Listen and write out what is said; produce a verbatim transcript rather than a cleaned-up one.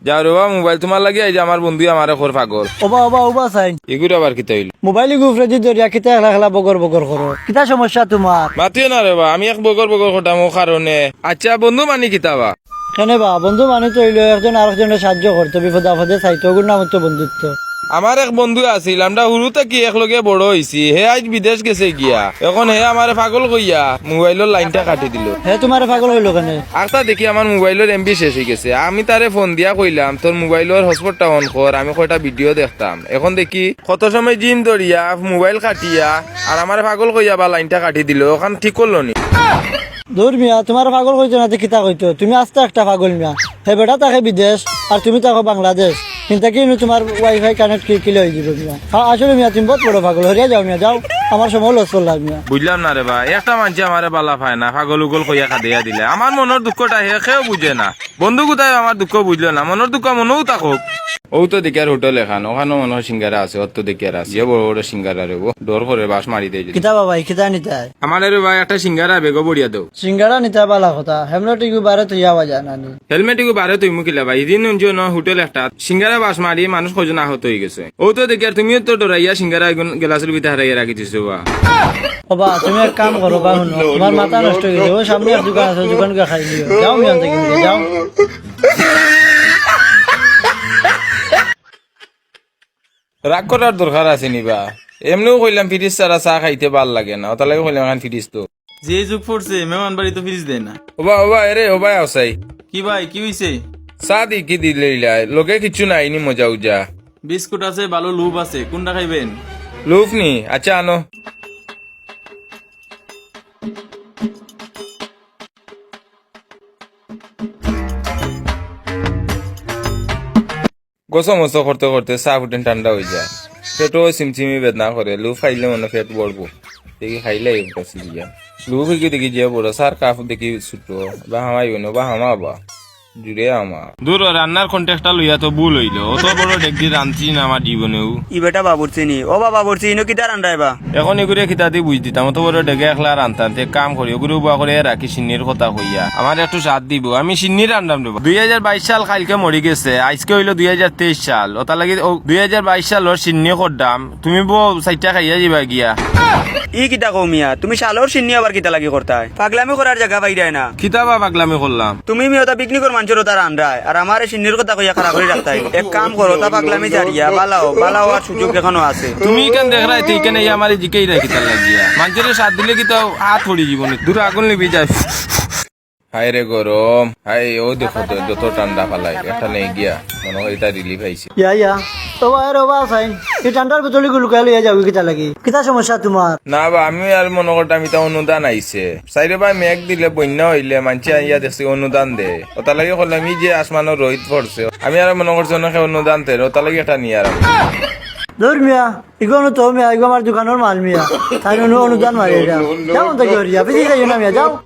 যাও রে বা মোবাইল, তুমার লাগি আইজ আমার বন্ধু আমারে কর পাগল। ওবা, ওবা, ওবা চাইন। ইগুর আবার কিতা অইলো? মোবাইল ইগু উফরেদি ধরিয়া কিতা একলা একলা বগর বগর করো? কিতা সমস্যা তুমার? মাতিও না রে বা, আমি এক বগর বগর করতাম অউ কারণে। আইচ্ছা, বন্ধু মানি কিতা বা? কেনে বা, বন্ধু মানি তো অইলো একজন আরকজনরে সাহায্য করতো, বিপদ আপদে চাইতো, অগুর নাম তো বন্ধুত্ব। আমার এক বন্ধু আছিল, আমরা হুরু থাকি একলগে বড় অইছি। হে আইজ বিদেশ গেছে গিয়া, অখন হে আমারে পাগল কইয়া মোবাইলর লাইনটা কাটি দিলো। হে তুমারে পাগল কইলো কেনে? আখতা দেখি আমার মোবাইলর এমবি শেষ অইগেছে। আমি তারে ফোন দিয়া কইলাম, "তোর মোবাইলর হটস্পটটা on কর, আমি কয়টা ভিডিও দেখতাম।" অখন দেখি কত সময় জিম ধরিয়া মোবাইল কাটিয়া আর আমারে পাগল কইয়া বা লাইনটা কাটি দিলো। অখান ঠিক করলো নি? দূর মিয়া, তুমারে পাগল কইতো না তে কিতা কইতো? তুমি আস্তা একটা পাগল মিয়া। হে বেটা থাকে বিদেশ, আর তুমি থাকো বাংলাদেশ। চিন্তা কি নু তুমার ওয়াইফাই কানেক্ট কি কিলা অইযিবো মিয়া? হ্যাঁ, আসলে মিয়া তুমি বউত বড় পাগল। হরিয়া যাও মিয়া, যাও। আমার সময় লস করলা মিয়া। বুঝলাম না রে বা, একটা মানষে আমারে বালা পায় না, পাগল উগল কইয়া কাদাইয়া দিলে। আমার মনর দুঃখটা হে কেউ বুঝে না। বন্ধু গুতায় আমার দুঃখ বুঝলো না, মনর দুঃখ মনেউ থাকউক। অউ তো দেখিয়ার হোটেল এখান, অখানো মনো অয় সিঙ্গারা আছে, অত দেখিয়ার আছে। যে বড় বড় সিঙ্গারা রে, ও ডর করে বাঁশ মারি দেয় যদি। কিতা বাবা, কিতা নিতায়? আমারে রে বা একটা সিঙ্গারা বেগো ভরিয়া দেও। সিঙ্গারা নিতায় বালা কথা, হেলমেট ইগু বারে থইয়া আওয়া যায় না নি? হেলমেট ইগু বারে থইমু কিলা বা, ইদিন অইছে না হোটেল একটাত সিঙ্গারা বাঁশ মারি মানুষ কয়জন আহত অইগেছে। অউ তো দেখিয়ার তুমিও তো ডরাইয়া সিঙ্গারা ইগুন গেলাসর ভিতরে হারাইয়া রাখি দিছো বা। ওবা, তুমি এক কাম করো বা, হুনো, তুমার মাথা নষ্ট অইগেছে। অউ সামনে এক দোকান আছে, দোকান গিয়া খাইলিও। যাও মিয়া, যাও। রাগ করার দরকার আছে নি বা? এমনেউ কইলাম ফ্রিজ ছাড়া চা খাইতে ভালা লাগে না, অতার লাগি কইলাম অখন ফ্রিজ তো। যে যুগ পড়ছে, মেহমান বাড়ি তো ফ্রিজ দেয় না। ওবা, ওবা, এরে, ওবা, আওসাই। কি ভাই, কি অইছে? চা দি কি দিলে ইলা? লগে কিচ্ছু নাই নি মজা উজা? বিস্কুট আছে, ভালো লুফ আছে, কুনটা খাইবেন? লুফ নি? আইচ্ছা, আনো। গছমছ করতে করতে চা ফুটেন ঠান্ডা অইযায়। পেটো চিমচিমি বেদনা করে, লুফ খাইলে মনো পেট ভরবো। দেখি খাইলাই একটা সিরিয়া। লুফ ইগু দেখি যে বড়, চার কাপ দেখি ছোট। বা হামাইবো না, বা হামাবা। জুড়ে হামা। দূর ও, রান্নার কন্টেক্সটা লইয়া তো ভুল অইলো। অত বড় ডেকচি রানছি না আমার জীবনেউ। ই বেটা বাবুর্চি নি। ওবা বাবুর্চি, ইনো কিতা রান্ধায় বা? অখন ইগুরে কিতা দি বুঝ দিতাম, অত বড় ডেকে একলা রানতাম, তে কাম করি, ওগুরে উবা করে রাখি শিন্নির কথা কইয়া। আমারে একটু সাথ দিবো, আমি শিন্নি রান্ধাম দেবো। দুই হাজার বাইশ সাল কাইলকে মরি গেছে, আইজকে অইলো দুই হাজার তেইশ সাল, অতার লাগি অউ দুই হাজার বাইশ সালর শিন্নি কররাম, তুমি বউ চাইরটা খাইয়া যাইবা গিয়া। ই কিতা কও মিয়া, তুমি সালর শিন্নি আবার কিতা লাগি করতায়? পাগলামি করার জাগা পাইরায় না। কিতা বা পাগলামি করলাম? তুমি মিয়া অতা পিকনিকর মানষর অতা রানরায়, আর আমারে শিন্নির কথা কইয়া খাড়া করি রাখতায়। এক কাম করো, অতা পাগলামি ছাড়িয়া বালা অও, বালা অওয়ার সুযোগ অখনো আছে। তুমি ইখান দেখরায়, তে ইখান আইয়া আমারে জিকাইরায় কিতার লাগিয়া? মানষরে সাথ দিলে কিতা আত পড়ি যিবো নি? দূর আগুন লিবি যায়। হায় রে গরম, হায়, অউ দেখো তো, যত ঠান্ডা ফালায়, একটা নেই গিয়া, মনো অয় ইটা রিলিফ আইছে। ইয়া, ইয়া, ওবা, এরে ওবা, চাইন, ই ঠান্ডার বোতল ইগু লুকাইয়া লইয়া যাওগি কিতার লাগি? কিতা সমস্যা তুমার? না বা, আমি আর মনো করতাম ইটা অনুদান আইছে। চাইরে ভাই মেঘ দিলে, বন্যা অইলে, মানষে আইয়া দেখছি অনুদান দেয়। অতার লাগি কইলাম, ই যে আসমানো রইদ পড়ছে, আমি আর মনো করছি অনেকে অনুদান দের, অতার লাগি একটা নিয়ার আমি। দূর মিয়া, ইগু তো মিয়া, ইগু আমার দোকানর মাল মিয়া। তাইন অনু-, অনুদান মারে ইটা। যাও, অন্তে কি করিয়া? বেশি যাইও না মিয়া, যাও।